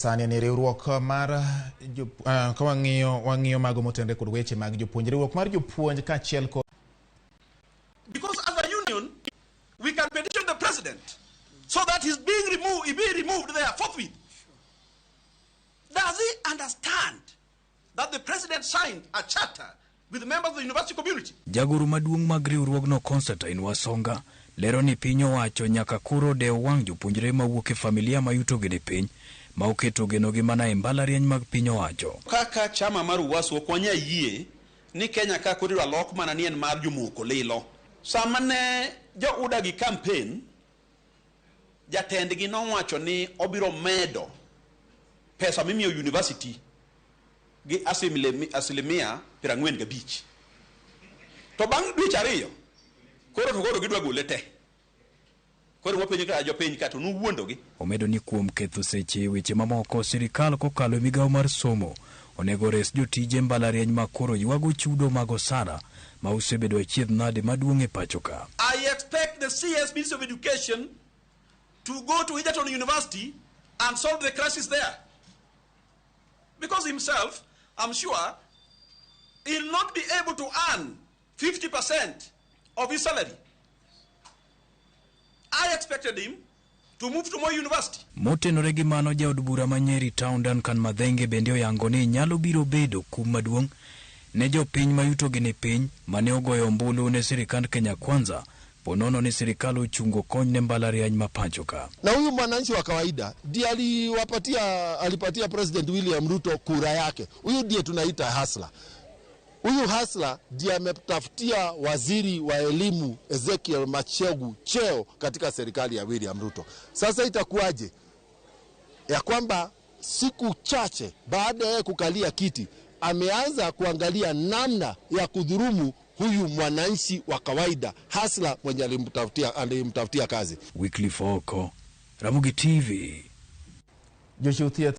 Sani ni riwruok mar ka wang'iyo mago motenore kod weche mag jopuonj, riwruok mar jopuonj kaachiel kod Because as a union, we can petition the president so that he's being removed, he be removed there forthwith. Does he understand that the president signed a charter with the members of the university community? Jagoro maduong' mag riwruogno, Constantine Wasonga, lero ni piny owacho nyaka koro dew wang' jopuonjre mawuok e familia ma yutogi ni piny, ma oketo genogi mana e mbalariany mag piny owacho. Kaka chama mar UWASU, ok wanyal yie ni Kenya ka koro idwa lok mana ni en mar jomoko lilo. Sama ne jo UDA gi campaign, jatendgi nowacho ni obiro medo pesa mimiyo university gi asilimia 45. To bang' dweche 2, koro to koro gidwa gole te. Koro wapenjo ka jopiny ka to nuwuondogi. Omedo ni kuom ketho seche e weche mamoko, sirikal kokalo e migawo mar somo onego res jotije mbalariany ma koro ywago chudo mag osara ma osebedo achiedh nade maduong' e pacho ka. I expect the CS, Ministry of Education, to go to Egerton University and solve the crisis there. Because himself, I'm sure, he'll not be able to earn 50% of his salary. I expected him to move to Moi University. Motenore gi mano, jaod bura ma Nyeri Town, Duncan Mathenge, bende oyango ni nyalo biro bedo kum maduong' ne jopiny ma yutogi ni piny mane ogoyo ombulu ne sirikand Kenya Kwanza ponono ni sirikal ochungo kony ne mbalariany ma pacho ka. Na huyu mwananchi wa kawaida ndiye alipatia President William Ruto kura yake. Huyu ndiye tunaita hustler. Huyu hustler ndiye ametafutia waziri wa elimu Ezekiel Machogu cheo katika serikali ya William Ruto. Sasa itakuwaje ya kwamba siku chache baada ya kukalia kiti ameanza kuangalia namna ya kudhurumu huyu mwananchi wa kawaida, hustler mwenye alimtafutia kazi? Wycliffe Oko, Ramogi TV. Jochiw thieth.